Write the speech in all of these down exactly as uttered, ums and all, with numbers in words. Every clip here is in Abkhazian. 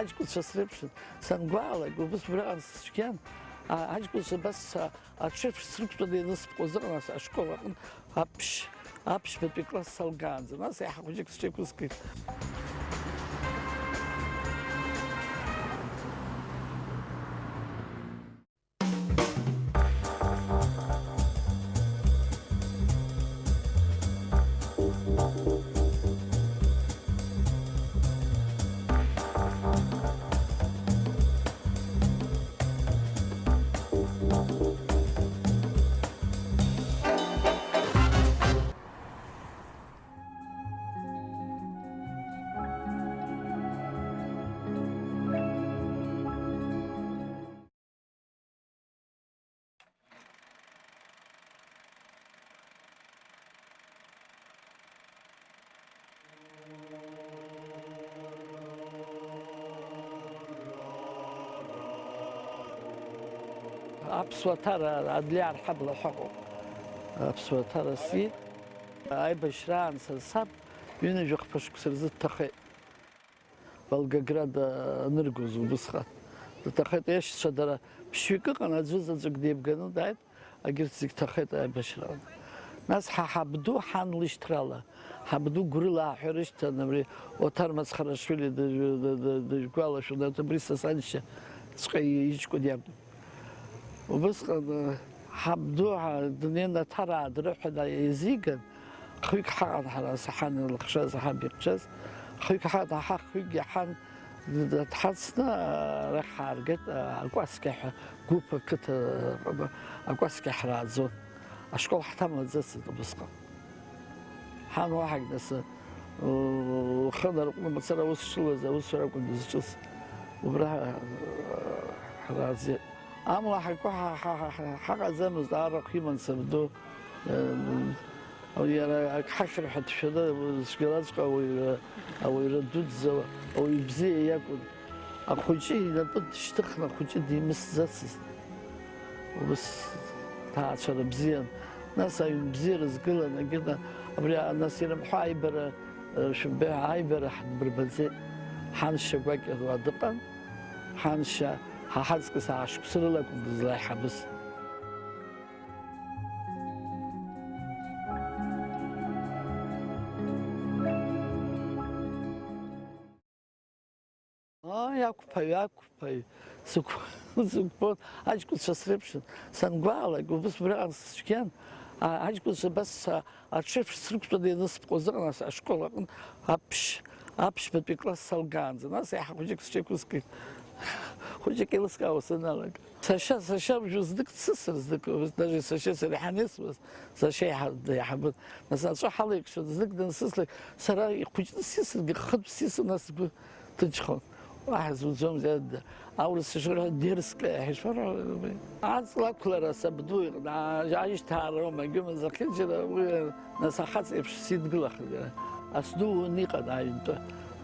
Аҷкәынцәа среиԥшын, сангәаалак, убыс убраҟан сцәгьан, а, аҷкәынцәа абас са аҽырԥш срықәтәаны ианыспҟоз ыҟан ас-, ашкол аҟынтә аԥшь, аԥшьбатәи класс салгаанӡа, нас еиҳа хәыҷык сҽеиқәыскит. Аԥсуа ҭара Адлеиа Арҳабла ҳәа ыҟоуп. Аԥсуа ҭара сиит. Аибашьраан сара саб ҩынҩажәи хԥа шықәса рзы дҭахеит. Волгоград аныргоз убысҟан. Дҭахеит, иашьцәа дара ԥшьҩык ыҟан, аӡәы заҵәык деибганы дааит, агьырҭ зегь ҭахеит аибашьраан. Нас ҳа ҳабду ҳан лышьҭрала, ҳабду гәрыла ааҳәа рышьҭан, абри Оҭар Мацхарашвили дыжә-, ды-, ды-, дыжәгәалашәон, арҭ абри са саншьаҵәҟьа иҷкәын иакәын. Убысҟан, э, ҳабду ҳа-, днеины аҭараа дрыҳәан еизиган, хҩык ҳаҟан ҳара, саҳан илыхшаз, ҳаб иҟәшаз, хҩык ҳаҟан, ҳа хҩык иаҳан, д-, д-, дҳацны, э, арахь ҳааргеит, э, Акәасқьа ҳәа гәыԥ ақыҭа, э, Акәасқьа ҳрааӡон. Ашкол ҳҭамлаӡацызт убысҟан. Ҳан уаҳагь нас, э, лхы нарҟәны мацара аус шылуаз аусура акәын дызҿыз. Убра, э, ҳрааӡеит. Амла ҳакуа ҳа-, ҳа-, ҳа-, ҳа-, ҳаҟаӡамызт, арахә иман сабду. Э, иара ак ҳахьыр ҳәа дшәаны, цәгьалаҵәҟьа ауаҩра, ауаҩра дуӡӡа, ауаҩ бзиа иакәын. Ахәыҷы инапы дышьҭыхны ахәыҷы димысӡацызт. Ус ҭаацәара бзиан. Нас аҩн бзиа рызгылан, агьына абри, а, нас ирымҳәо аибара, э, шәымбеи ҳәа аибара ҳдбырбаӡеит. Ҳаншьа гәакьа дуа дыҟан. Ҳаншьа ҳа ҳаҵкыс аа шықәса рыла акәын дызлаиҳабыз. Ааи, ақәԥаҩ, ақәԥаҩ, сықә-, сықәԥон, аҷкәынцәа среиԥшын, сангәаалак, убыс убраҟан сцәгьан, а, аҷкәынцәа абас са аҽырԥш срықәтәаны ианыспҟоз ыҟан ас-, ашкол аҟынтә аԥшь, аԥшьбатәи класс салгаанӡа, нас еиҳа хәыҷык сҽеиқәыскит, хәыҷык еилыскаауа саналага. Сашьа, сашьа, уажәы знык дсысыр, знык, даже сашьа сара иҳанеисуаз, сашьа иҳа-, иаҳабын. Нас аҵәа ҳалеикшон, знык дансыслак, сара ихәыҷны сисыргьы, хынтә сисын, нас сгәы ҭынчхон. Уаҳа зуӡом, зиада. Аурыс ишырҳәо, дерзкая ҳәа ишԥарҳәо? Аҵла ақәлара сабду иҟны, аа, аишьҭаароума, егьумаз ахьынџьара, уи, нас, ахаҵа еиԥш сидгылахеит иара. Асду уны иҟан аҩнтәы.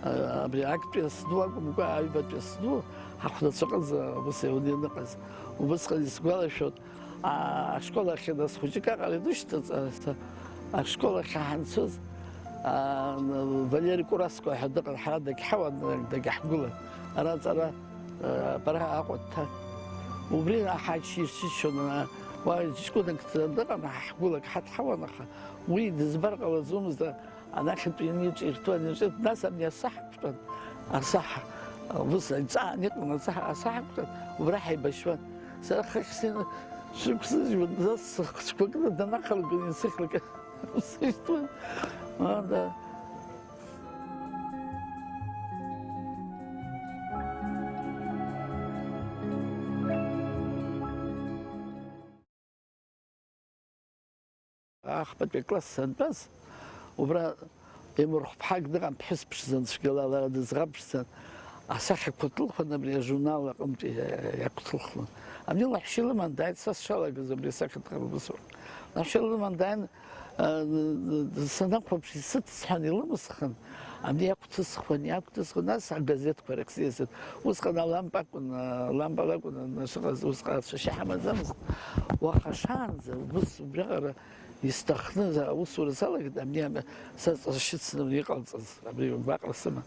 А, абри актәи асду акәымкәа, аҩбатәи асду, ҳахәнацәа аҟынӡа ус иауны ианыҟаз. Убысҟан исгәалашәоит, а, ашкол ахь нас хәыҷык аҟара инышьҭыҵ-, а, са-, ашкол ахь ҳанцоз, а, н-, Валери Кураско ҳәа дыҟан, ҳара дагьҳауан, дагьаҳгәылан. Ара аҵара, а, абра Аҟәа дҭан. Убри ҳаичча-, ирчыччон, а, уа ҷкәынак дыҟан, ҳгәылак ҳадҳауан, аха уи дызбар ҟалаӡомызт, а, Анахьынтәи ианиҿирҭуа, аниҿирҭ-, нас абни асаҳ ақәтәан, асаҳ, ус аҵаан иҟан, асаҳ, асаҳ ақәтәан, убра ҳаибашьуан. Сара хыхь сыҩны сықәсыжьуан, нас сыхцәқәа кны данахалак, исыхьлак сышьҭуан. Ада. Ахԥатәи акласс сантәаз, убра имырхәԥҳак дыҟан, ԥҳәыс ԥшӡан, цәгьала лара дызӷаԥшӡан, асахьақәа ҭылхуан, абри ажурнал аҟынтәи иақәҭылхуан. Абни лаҳәшьа лыман дааит, са сшалагаз абри асахьаҭыхра усура. Лаҳәшьа лыман дааин, а, санахәаԥш, исыцҳан, илымысхын, абни иақәҭысхуан, иақәҭысхуан, нас агазеҭқәа рыхьӡеит. Усҟан алампа акәын, а, лампа лакәын, а, шыҟаз, усҟан ацәашьы ҳамаӡамызт. Уаха шаанӡа, убыс убриаҟара исҭахны аусура салагеит, абни ами, са сшьыцны иҟалҵаз, абри гәаҟра сыман.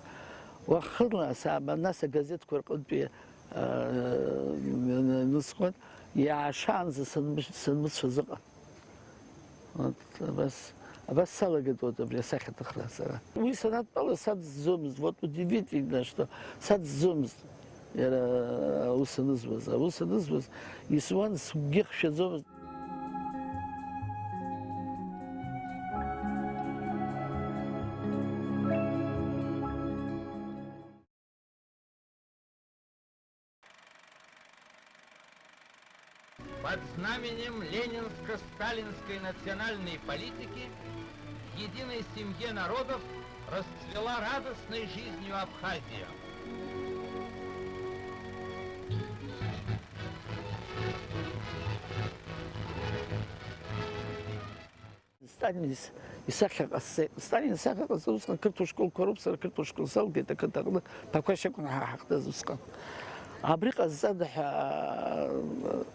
Уахынла асаба, нас агазеҭқәа рҟынтәи, аа, нысҟәын, иаашаанӡа санмыцәаз ыҟан. Вот, абас, абас салагеит вот абри асахьаҭыхра сара. Уи санадтәалаз саӡӡомызт, вот удивительно, что саӡӡомызт иара аус анызуаз. Аус анызуаз исуан, сгәгьы хшәаӡомызт. Под знаменем ленинско-сталинской национальной политики в единой семье народов расцвела радостной жизнью Абхазия. Сталин ис-, исахьа ҟасҵеит. Сталин исахьа ҟасҵеит, усҟан қырҭуа школқәа роуп, сара қырҭуа школ салгеит, ақыҭаҟны Ԥақәашь акәын ҳа ҳахьтәаз усҟан. Абри ҟазҵада ҳәа, аа,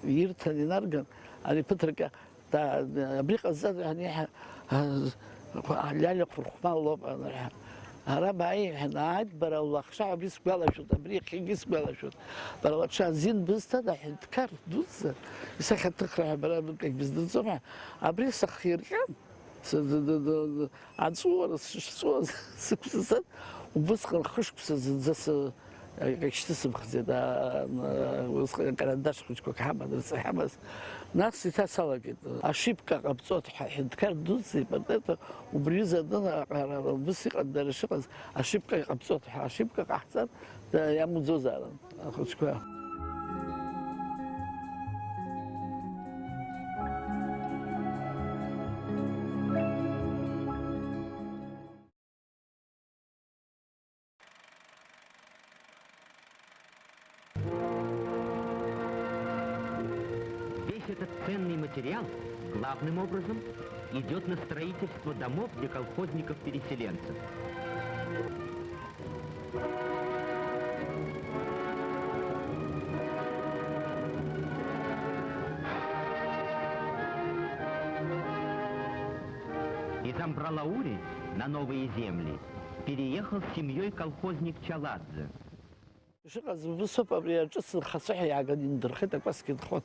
ирҭан, инарган, ари ԥыҭрак, да, абри ҟазҵада ҳәа аниҳәа, аа, Лиалиа Хәырхәмал лоуп анырҳәа. Ара бааи, иҳәан, ааит, бара, лахша, абри сгәалашәоит, абри иахьагьы сгәалашәоит. Бара лахша азин бызҭада? Аҳәынҭқар дуӡӡа, исахьаҭыхра ҳәа бара акгьы быздырӡом ҳәа, абри сыхирҟьан, сы-, ды-, ды-, ды-, ды-, аҵәуара сышҵәуаз сықәсҵан, убысҟан хышықәса зынӡа сы-, акагь шьҭысымхӡеит, а, а, усҟан карандаш хәыҷқәак ҳаман, рҵа ҳамаз. Нас еиҭа салагеит. Ашибка ҟабҵоит ҳәа, аҳәынҭқар дуӡӡа ипатреҭ убри изы анын, аҟара убыс иҟан дара шыҟаз, ашибка иҟабҵоит ҳәа, ашибка ҟаҳҵар, да, иамуӡозаарын ахәыҷқәа. Весь этот ценный материал, главным образом, идёт на строительство домов для колхозников-переселенцев. Из Амбралаури на новые земли переехал с семьёй колхозник Чаладзе. Ишыҟаз убысоуп, абри аҿыц нхацәа ҳәа иааганы индырхеит, акәасқьа нхон.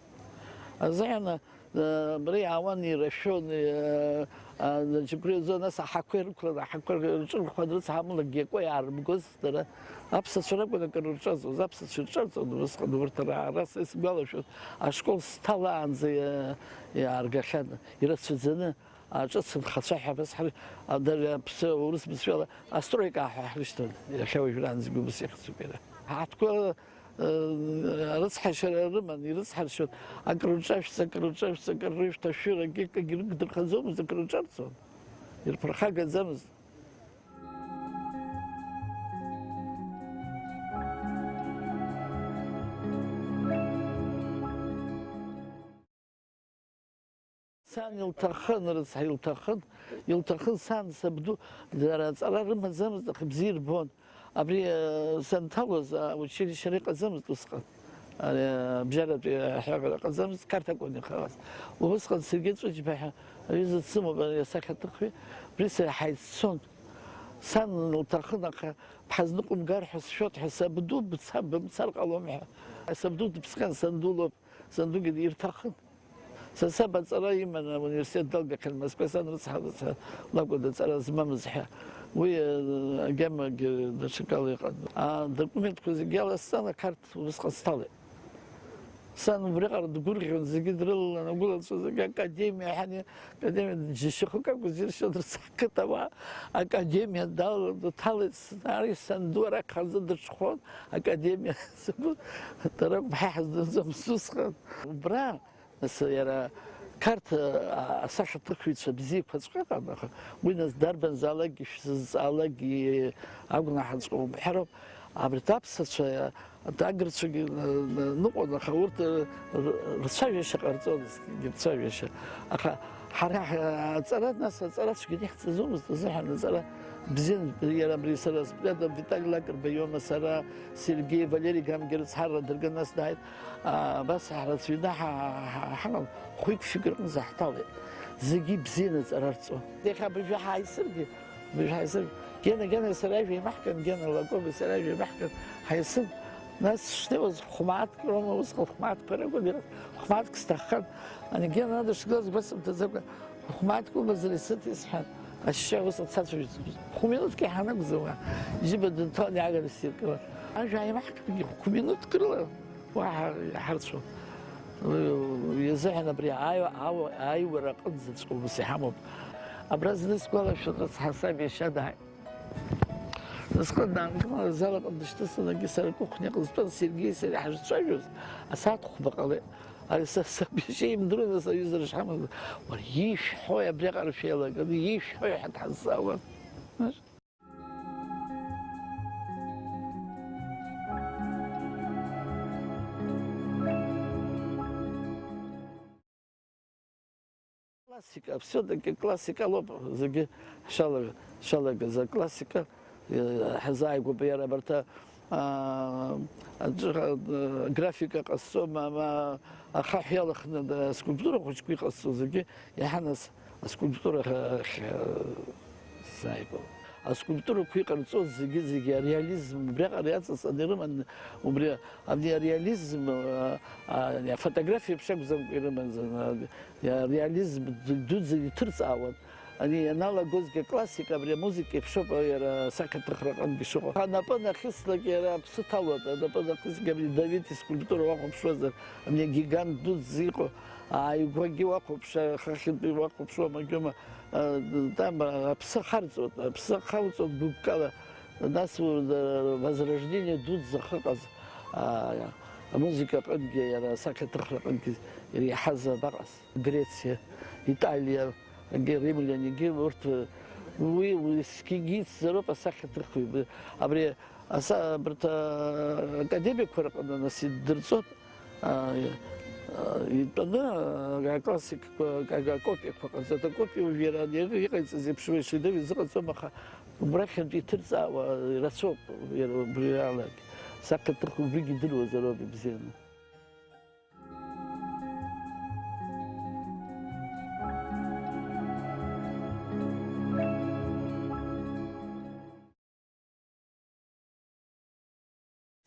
Азыҳәан, э, абра иаауан, ирашәон, э, а, џьыбреи зо, нас аҳақәа ирықәлан, аҳақәа рҿырхуан, рыцҳа амла гьакәа иаарымгоз дара. Аԥсацәа ракәын акыр рҿаҵоз, аԥсацәа ирҿарҵон убысҟан, урҭ ара, ара са исгәалашәон, ашкол сҭалаанӡа иа-, иааргахьан, ирацәаӡаны. Аҿыц нхацәа ҳәа абас ҳры-, а, дара аԥсы аурыс бызшәала астройка ҳәа ҳрышьҭан, иахьа уажәраанӡагьы убас ихьӡуп иара. Ҳаҳҭқәа, э, арыцҳашьара рыман, ирыцҳаршьон, акрырҿашәҵа, акрырҿашәҵа, акрыршәҭ, ашәыр, акьыкагь рыгдырхаӡомызт, акрырҿарҵон, ирԥырхагаӡамызт. Сан илҭахын, рыцҳа, илҭахын, илҭахын сан сабду, дара аҵара рымаӡамызт, аха бзиа ирбон. Абри, э, санҭалоз, аучилишье ара иҟаӡамызт усҟан. Ари, э, абжьаратәи аҳәаабара ҟаӡамызт, Қарҭ акәын ихауаз. Убысҟан Сергеи Ҵәыџьба ҳәа аҩыза дсымоуп, ари асахьаҭыхҩы. Абри сара ҳаиццон. Сан лҭахын, аха бҳазныҟәымгар ҳәа сшәоит ҳәа, сабду, бца, бымцар ҟалом ҳәа. Сабду дыԥсхьан, санду лоуп, сандугьы ирҭахын. Са саб аҵара иман, ауниверситет далгахьан Москва, сан рыцҳа, рыцҳа лакәын аҵара змамыз ҳәа. Уи, э, агьамагьы даҽакала иҟан. Адокументқәа зегьы аласҵан, ақарҭ убысҟан сҭалеит. Сан убриаҟара дгәырӷьон, зегьы дрылалан, агәылацәа зегьы академиа ҳәа, академиа џьашьахәык акәыз иршьон, рыцҳа, ақыҭауаа академиа далалан, дҭалеит, ари санду арахь хазы дыҽхәон, академиа, дара акәым ҳа ҳаздырӡомызт усҟан. Убра Нас иара Қарҭ, а, асахьаҭыхҩцәа бзиақәаҵәҟьа ыҟан, аха уи нас дарбанзаалакгьы шәзызҵаалакгьы агәнаҳаҵәҟьа умҳәароуп. Абарҭ аԥсацәа, агырцәагьы ны-, ны-, ныҟәон, аха урҭ, р-, р-, рцәажәашьа ҟарҵон, рцәажәашьа. Аха ҳара ҳ-, аҵара, нас аҵара цәгьаны иаҳҵаӡомызт азыҳәан, аҵара бзиан, иара абри сара студентам Витали Лакрба иоума, сара, Сергеи, Валери Гамгер рыцҳарра дырган, нас дааит. А, абас ҳрацәаҩны ҳа-, ҳа-, ҳа-, ҳаҟан, хәҩык-фҩык рҟынӡа ҳҭалеит. Зегьы ибзианы аҵара рҵон. Иахьа абыржәы ҳааисыргьы, абыржәы ҳааисыргьы, Гена, Гена, сара ажәа имаҳкын, Гена Лакоба, сара ажәа имаҳкын, ҳаисын. Нас шнеиуаз хә-мааҭк роума, усҟан хә-мааҭқәа ракәын, иҟаз хә-мааҭк сҭаххан. Ани Гена адышгылаз гәасымҭаӡакәа, хә-мааҭк умазар исыҭ исҳәан, ашьшьыҳәа усҟан сацәажәоит. Хә-минуҭк иаҳа анакәӡам уа, ижьыба дынҭалан иааганы сиркылан. Ажәа ааимаҳкын, хә-минуҭк рыла. Уаҳа иҳарцәом. Уи изыҳәан абри ааи-, ау-, ааиуара аҟынӡаҵәҟьа ус иҳамоуп. Абра зны сгәалашәоит, рыцҳа, саб иашьа дааит. Усҟан даангылан, азал аҟны дышьҭысны, егьи сара Кухниаҟны стәан, Сергеи сареи ҳашцәажәоз, асааҭ хәба ҟалеит. Ари са, саб иашьа имдыруан, нас аҩызара шҳамаз. Уара, ишәҳәои абриаҟара шәеилаганы, ишәҳәои ҳәа дҳазҵаауан. Классика, всё-таки классика лоуп зегьы шалага-, шалагаз, аклассика, э, ҳазааигәоуп иара абарҭ, а, аҿыха-, э, графика ҟазҵо, ма, ма, ахаҳә иалахны, да, аскульптура хәыҷқәа иҟазҵо зегьы, иаҳа нас аскульптура ахь, ахь, э, сааигәоуп. Аскульптурақәа иҟарҵоз зегьы-зегьы ареализм убриаҟара иаҵаҵаны ирыман, убри, абни ареализм, а, а, афотографиа еиԥш акәӡамкәа ирыман, а, ареализм ду-, дуӡӡа иҭырҵаауан. Ани ианалагозгьы аклассика, абри амузыка еиԥшоуп, иара асахьаҭыхра аҟынгьы шыҟоу. Анапы анахьыслак иара аԥсы ҭалоит, анапы анахьыслак абри Давид искульптура уахәаԥшуазар, абни агигант дуӡӡа иҟоу, ааигәагьы уахәаԥш, ахахьынтәи уахәаԥшуа, маџьома, а, там, аԥсы ахарҵоит, аԥсы ахауҵоит гәыԥкала, нас, у-, возрождение дуӡӡа ахьыҟаз, а, амузыка аҟынгьы, иара асахьаҭыхра аҟынгьы иреиҳаз абаҟаз, Грециа, Италиа, егьи римлианегьы урҭ, уи, уи зқьынгьы ицзароуп асахьаҭыхҩы. Абри аса-, абарҭ, а, академиақәа рҟны нас иддырҵоит, а, а, итәаны, а, аклассикқәа, а, акопиақәа ҟарҵоит. Акопиа уажә иара ани-, иҟаиҵаз еиԥш уи ашедевр изыҟаҵом, аха убрахьынтә иҭырҵаауа ирацәоуп, иара убриалагь. Асахьаҭыхҩы убригь идыруазароуп ибзианы.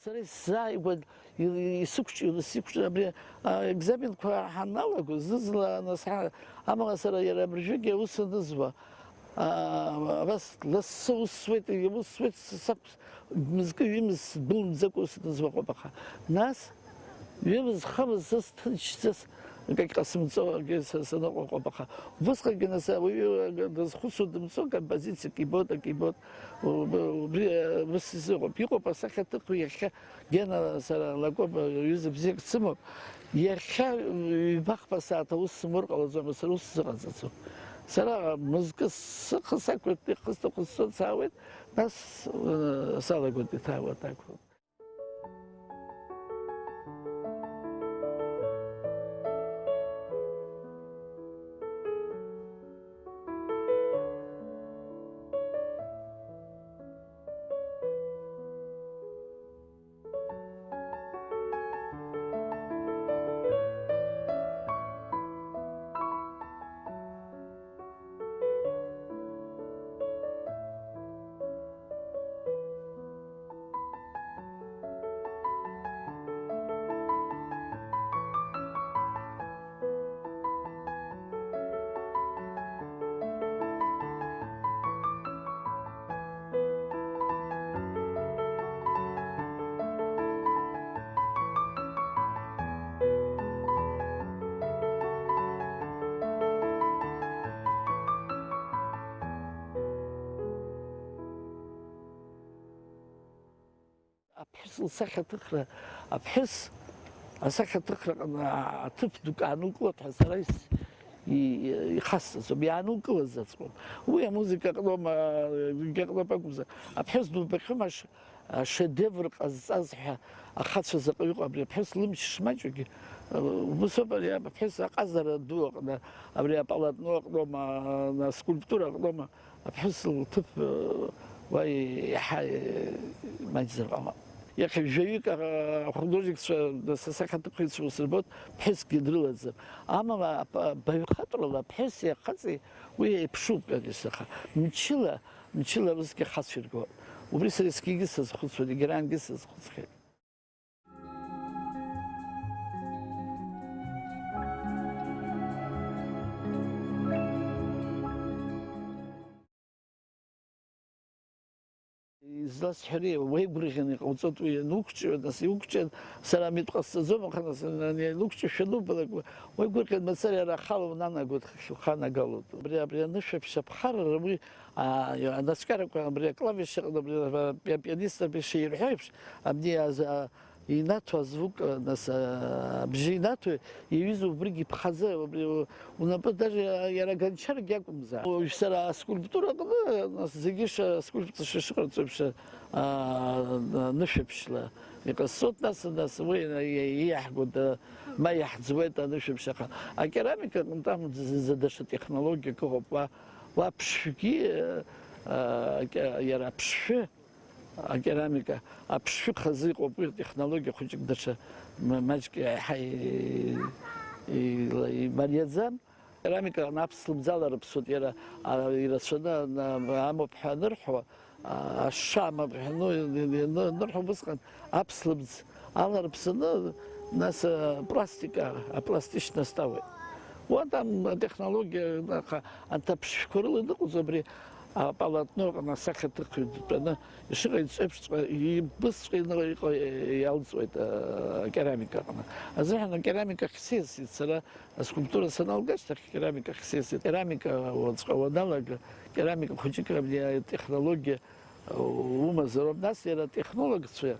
Сара исзааигәан, и-, исықәҿион, исықәҿион, абри, а, аекзаменқәа ҳаналаго, зны-зынла нас ҳа-, амала сара иара абыржәгьы аус анызуа, а, абас лассы аус зуеит, аус зуеит, сақә-, мызкы ҩымыз сдәылымӡакәа ус анызуа ыҟоуп, аха нас Ҩымыз-хымыз сыс ҭынчӡа, акагь ҟасымҵо, акгьы са саныҟоу ыҟоуп, аха убысҟангьы нас ауаҩы дазхәыцуа дымцо, композициак ибоит, акы ибоит, уб-, убри, э, ус изыҟоуп. Иҟоуп асахьаҭыхҩы иахьа, Гена, сара Лакоба ҩыза бзиак дсымоуп, иахьа ҩбахԥа сааҭ аус сымур ҟалаӡом, сара ус сзыҟаҵаӡом. Сара мызкы сыхы сақәыртны ихысҭаху сцо саауеит, нас, э, салагоит иҭаауа аҭакқәа. Аԥҳәыс лсахьаҭыхра, аԥҳәыс асахьаҭыхраҟны аҭыԥ дук аанылкылоит ҳәа сара ис-, и-, ихасҵаӡом, иаанылкылаз аӡәкоуп. Уи амузыка аҟноума, егьи аҟноуп акәымзар, аԥҳәыс дубахьоума аш-, ашедевр ҟазҵаз ҳәа ахацәа заҟаҩ ыҟоу, абри аԥҳәыс лымч шмаҷугьы, убыс ауп ари аԥҳәыс аҟазара ду аҟны, абри аполотно аҟноума, аскульптура аҟноума, Аԥҳәыс лҭыԥ, э, уа иаҳа, э, маҷзар ҟалап. Иахьа жәаҩык, а, ахудожникцәа, нас асахьаҭыхҩцәа усырбоит, ԥҳәысгьы дрылаӡам. Амала, ап-, баҩхатәрала аԥҳәыси ахаҵеи уи еиԥшуп, конечно, аха мчыла Мчыла усгьы хацәа иргоит. Убри сара есқьынгьы сазхәыцуан, егьарангьы сазхәыцхьеит. Изласҳәари, уеигәырӷьаны иҟауҵоит уи, иануқәҿио, нас иуқәҿиан, сара амитә ҟасҵаӡом, аха нас ан-, ан-, иануқәҿио шәанубалак, уеигәырӷьан мацара иара ахала унанагоит, хыхь уханагалоит. Абри, абри анышәаԥшь аԥхарра уи, а, анацәкьарақәа, абри аклавиш аҟны, абри апиа-, апианист абри ширҳәо еиԥш, абни аз-, а, инаҭо азвук, нас, а, абжьы инаҭо, иаҩызоу убригь иԥхаӡа, убри у-, унапы даже иара аганчаргьы акәымзаап. Уажә сара аскульптура аҟны, нас, зегьы ша-, аскульптурцәа шыҟарҵо еиԥш, а, нышәаԥшьла иҟасҵоит, нас, нас уи иа-, иа-, иаҳгоит, а, ма иаҳӡуеит анышәаԥшь, аха акерамика аҟынтә амаӡа зынӡа даҽа технологиак ыҟоуп, уа, уа ԥшшәгьы, а, аке-, иара аԥшшәы, акерамика аԥшшәы хазы иҟоуп, уи атехнологиа хәыҷык даҽа ма-, маҷк иаҳа и-, и-, имариаӡам. Акерамика аҟны аԥслымӡ аларыԥсоит, иара, а, ирацәаны ана-, амоуп ҳәа анырҳәо, а, ашша амоуп ҳәа аны-, ианы-, анырҳәо, убысҟан аԥслымӡ аларыԥсаны, нас, а, пластика, апластичность ауеит. Уа там атехнологиа, аха, анҭ аԥшшәқәа рыла иныҟәоз абри аполотно аҟны асахьаҭыхҩы дтәаны ишыҟаиҵо еиԥшҵәҟьа, ибысҵәҟьа ины-, иҟа-, иалҵуеит, а, акерамика аҟны. Азыҳәан акерамика ахь сиасит сара, аскульптура саналга ашьҭахь, керамика ахь сиасит. Керамика уаҵәҟьа уаналага, керамика хәыҷык абри атехнологиа умазароуп. Нас иара атехнологцәа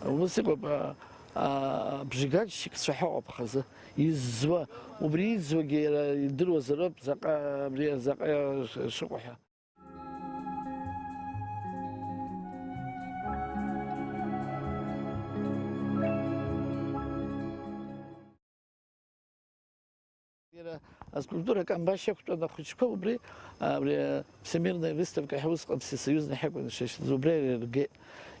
ус иҟоуп, а, а, бжигальщикцәа ҳәа ыҟоуп хазы, изӡуа, убри иӡуагьы иара идыруазароуп, заҟа, абри заҟа шыҟоу ҳәа. Иара аскульптура акамбашь иақәтәан ахәыҷқәа убри, абри, Всемирная выставка ҳәа усҟан всесоюзный ҳәа акәын ишашьҭаз, убри иргеит.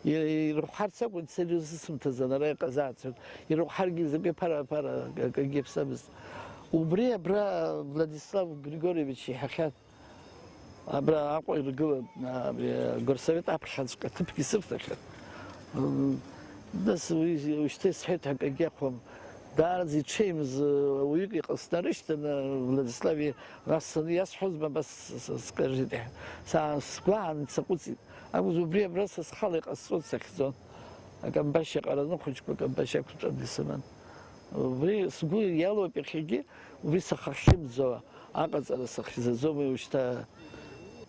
Ир-, ирыхәҳарц акәын, сара ирзысымҭаӡан, ара иҟазаацәан. Ирыхәҳаргьы закәи ԥара-ԥара, акагьы иаԥсамызт. Убри абра Владислав Григорьевич иҳахьан. Абра Аҟәа иргылан, абри агорсовет аԥхьаҵәҟьа ҭыԥгьы сырҭахьан. М, нас уи уажәшьҭа исҳәеит ҳәа акгьы ахәом. Даараӡа иҽеимз, уаҩык иҟасҵарышьҭан, Владислав, и-, нас сан-, иасҳәозма, абас с-, с-, скажите ҳәа. Са-, сгәаан саҟәыҵит. Акәыз убри абра са схала иҟасҵон, сахьӡон. Акамбашь иаҟараны хәыҷқәа акамбашь ақәҵаны исыман. Убри сгәы иалоуп иахьагьы, убри сахахьымӡо, аҟаҵара сахьӡаӡом уи уажәшьҭа.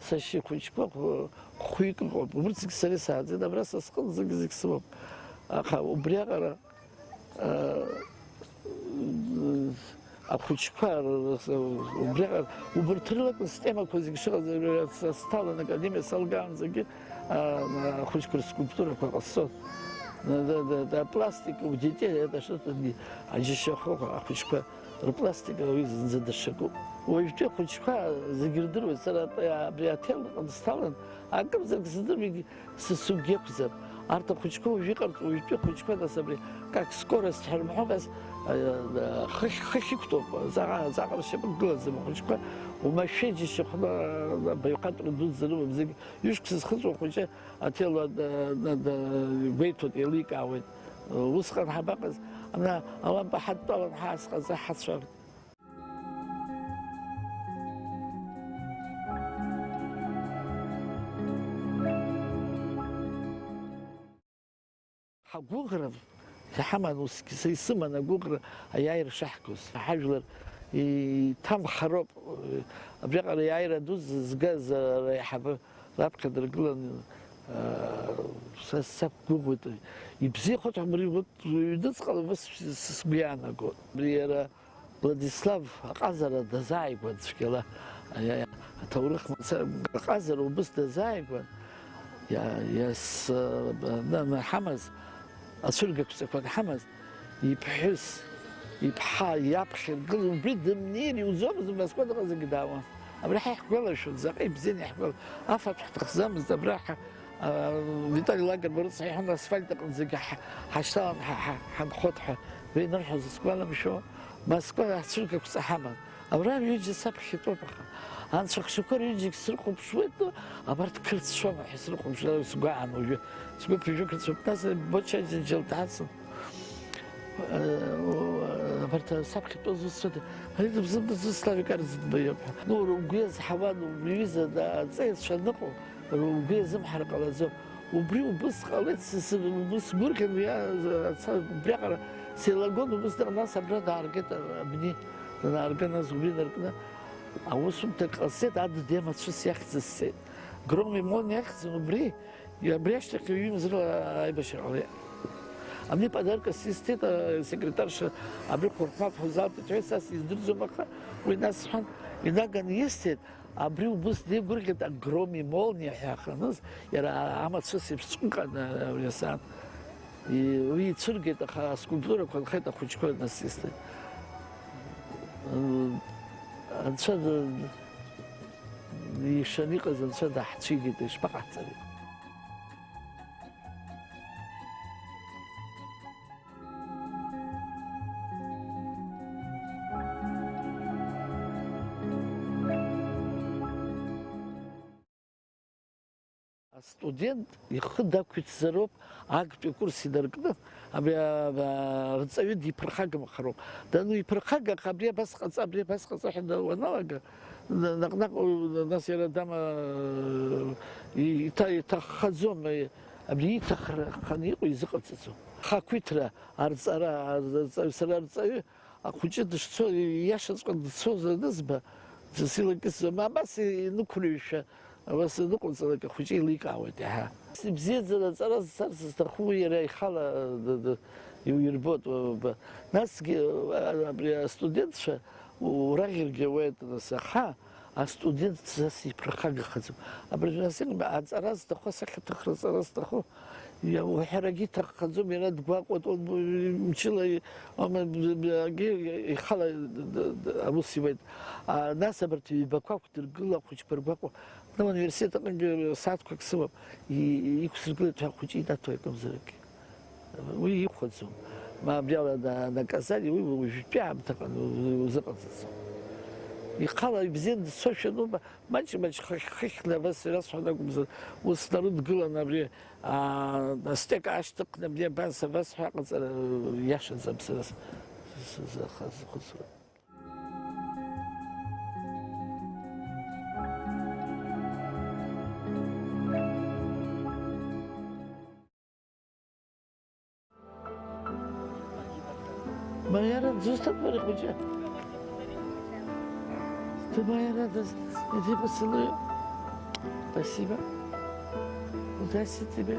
Сашьа хәыҷқәа хә-, хәҩык ыҟоуп, убырҭ зегь сара исааӡеит, абра са сҟынӡагьы зегь сымоуп. Аха убриаҟара, а, ахәыҷқәа р-, р-, убриаҟара, убырҭ рылакәын стемақәа зегь шыҟаз, са сҭалан академиа салгаанӡагьы, а, ахәыҷқәа рскульптурақәа ҟасҵон. Да, да, да, да, пластик у детей, это что-то не, аџьашьахәқәа, ахәыҷқәа рпластика уи зынӡа даҽакуп. Уажәтәи ахәыҷқәа зегьы рдыруеит, сара абри аҭел аҟны сҭалан, акымзарак сыздыруам, егь-, сы-, сыгәгьы ақәӡам. Арҭ ахәыҷқәа уажә иҟарҵо, уажәтәи ахәыҷқәа, нас абри, как скорость ҳәа рымҳәо, нас, а, а, хыхь, хыхь иқәтәоуп, ҵаҟа, ҵаҟа ршьапы гылаӡам ахәыҷқәа, уамашәа џьашьахәны, а, абаҩхатәра дуӡӡа рымам зегь, ҩышықәса зхыҵуа ахәыҷы, аҭел, а, а, а, гәеиҭоит, еиликаауеит, усҟан ҳабаҟаз, ана, алампа ҳадтәалан, ҳаасҟаҵа ҳацәа. Ҳагәыӷра ҳаман усгьы, са исыман агәыӷра аиааира шаҳгоз. Ҳажәлар иҭамхароуп, абриаҟара аиааира ду зызгаз аиҳабы раԥхьа дыргылан, аа, са сақәгәыӷуеит. Ибзиахоит ҳәа, убри урҭ ҩныҵҟала убас сгәы иаанагоит. Абри иара Владислав аҟазара дазааигәан цәгьала, аиа-, аҭоурых мацара аҟазара убыс дазааигәан, иа-, иас-, на-, наҳамаз, ацәыргақәҵақәа анҳамаз, иԥҳәыс, иԥҳа, иаԥхьа иргылан, убри дымнеир иуӡомызт, Москва дыҟазаргьы даауан. Абра ҳа иаҳгәалашәон, заҟа ибзианы иаҳгәала-, афатә ҳҭахӡамызт, абра ҳа, а, Витали Лагерба рыцҳа иҳәон, асфальт аҟынӡагьы ҳа-, ҳашьҭалан ҳа-, ҳа-, ҳанхоит ҳәа, уи анырҳәоз сгәаламшәо, Москва ацәыргақәҵа ҳаман. Абра ҩыџьа саԥхьа итәоуп, аха Анцәахшьақәа рҩыџьагь срыхәаԥшуеит, абарҭ қырҭшәама ҳәа срыхәаԥшуеит, сгәаан уажәы. Сгәы ԥыжәо қырҭшәа, нас Боча Џьалҭаца, э, абарҭ саԥхьатәаз усцәада, ари дыбзымдыруа Славик Арӡынба иоуп ҳәа. Ну, ргәы иазҳауан, уҩыза аҵеицәа аныҟоу, ргәы иазымҳар ҟалаӡом. Убри убыс ҟалеит, сы-, сы-, убыс гәырӷьан уи, а, аца-, убриаҟара сеилагон, убыс дыҟан, нас абра дааргеит, а, абни, данаарга, нас убри инаркны, аусумҭа ҟасҵеит, адыд иамацәыс иахьӡыз сцеит. Гром и молния иахьӡын убри, абри ашьҭахь ҩымз рыла аибашьра ҟалеит. Абни подаркас исҭеит, а, секретарша, абри хәырхәмаф ҳәа залҵит ҳәа са сиздырӡом, аха уи нас сҳәан, инаганы исҭеит. Абри убыс деигәырӷьеит, агроми молниа ҳәа аханыз, иара амацәыс еиԥш ҵәҟьан, абри асааҭ. И-, уи ицәыргеит, аха аскульптурақәа нхеит, ахәыҷқәа насисҭеит. Анцәа д-, ишаны иҟаз Анцәа даҳцәигеит, ишԥаҟаҳҵари? Астудент ихы дақәиҭзароуп актәи акурс инаркны, абри, а, а, арҵаҩы диԥырхагамхароуп. Даниԥырхага, аха абри абас ҟаҵа, абри абас ҟаҵа ҳәа уаналага, на-, наҟ-наҟ, нас иара дама, и-, иҭа-, иҭаххаӡом, и-, абри ииҭахханы иҟоу изыҟаҵаӡом. Ахақәиҭра, арҵара, арҵаҩ, сара арҵаҩы, ахәыҷы дышцо, ииашаҵәҟьа дцозар анызба, дсылакьысӡом, абас инықәырҩшәа, абас аныҟоуҵалак ахәыҷы еиликаауеит иаҳа. Ибзиаӡаны аҵара зцарц зҭаху иара ихала д-, д-, иуирбоит, уаба. Насгьы, а, абри астудентцәа ураӷьыргьы ауеит, нас, аха астудент са сиԥырхагахаӡом. Абыржәы насыгьы аҵара зҭаху, асахьаҭыхра аҵара зҭаху, иа-, уҳәарагьы иҭаххаӡом, иара дгәаҟуеит, он, мчыла, он, б-, б-, агьы ихала д-, д-, д-, аус иуеит. А, нас абарҭ ҩбақәа ақәдыргыла ахәыҷқәа ргәаҟуа, ну, ауниверситет аҟынгьы сааҭқәак сымоуп, и-, и-, иқәсыргылеит ҳәа ахәыҷы инаҭо акымзаракгьы. Уи ихәаӡом. Ма абриала на-, наказание, уи уажәтәи аамҭаҟны у-, узыҟаҵаӡом. Ихала ибзианы дцошәа ануба, маҷ-маҷ хыхь-, хыхьны абас ирасҳәон акәымзар, ус нарыдгылан абри, аа, астека ашьҭыхны абри абас, абас ҳәа аҟаҵара иашаӡам сара с-, с-, сзахаз, схәыцуа. Маиара, дызусҭада бара хәыҷы? Маиарада, иди поцелую. Спасибо. Удачи тебе.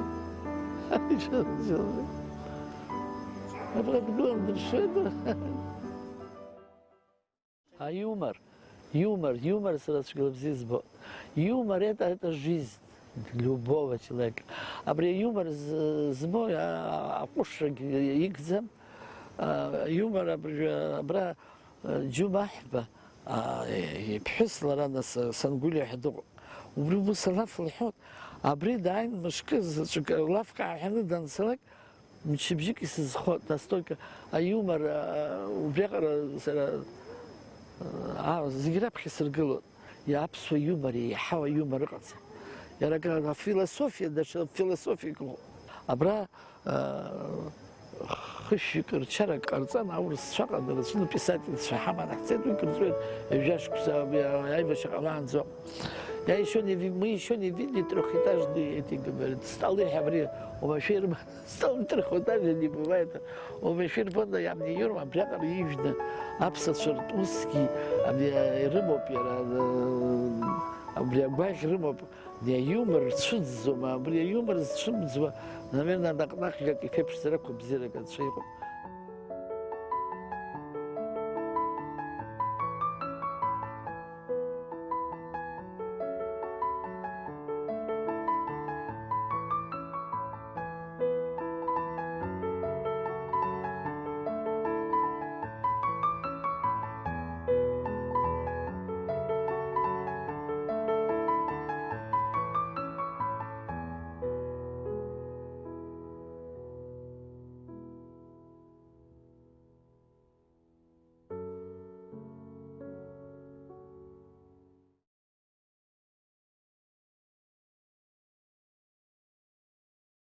Абра дгылан дыԥшуеит. А юмор, юмор, юмор сара цәгьала бзиа избоит. Юмор это, это жизнь любого человека. Абри аиумор з-, змоу а-, аҟәышрагьы игӡам. А, юмор абри, абра, а, Џьумаҳба, а, иԥҳәыс лара нас Сангәылиа ҳәа дыҟоуп. Убри ус алаф лҳәоит. Абри дааин мышкы заҵәык лафк ааҳәаны данцалак, мчыбжьык исызхоит, настолько аиумор, а, убриаҟара сара, а, зегь раԥхьа сыргылоит. Иа-, аԥсуа иумор, еиҳау аиумор ыҟаӡам. Иара акы афилософиа, даҽа философиак ыҟоуп. Абра, а, хышәҩык рчарак ҟарҵан, аурысцәа ҟан, рацәаны писательцәа ҳаман ҳцеит, уи кырҵуеит, ҩажәа шықәса абри аибашьра ҟалаанӡа. Я ещё не ви-, мы ещё не видели трёхэтажные эти, говорит, столы, ҳәа абри уамашәа ирыман. Стол трёхэтажный не бывает. Уамашәа ирбон, я мне иурма, абриаҟара ижәны аԥсацәа ртә усгьы абри ирымоуп иара, э, абри агәаӷь рымоуп. Абри аиумор рцәыӡӡом, абри аиумор зцәымӡуа, наверное, наҟ-наҟ иаки ԥеиԥшзар ақәабзиарак анцәа иҟоуп.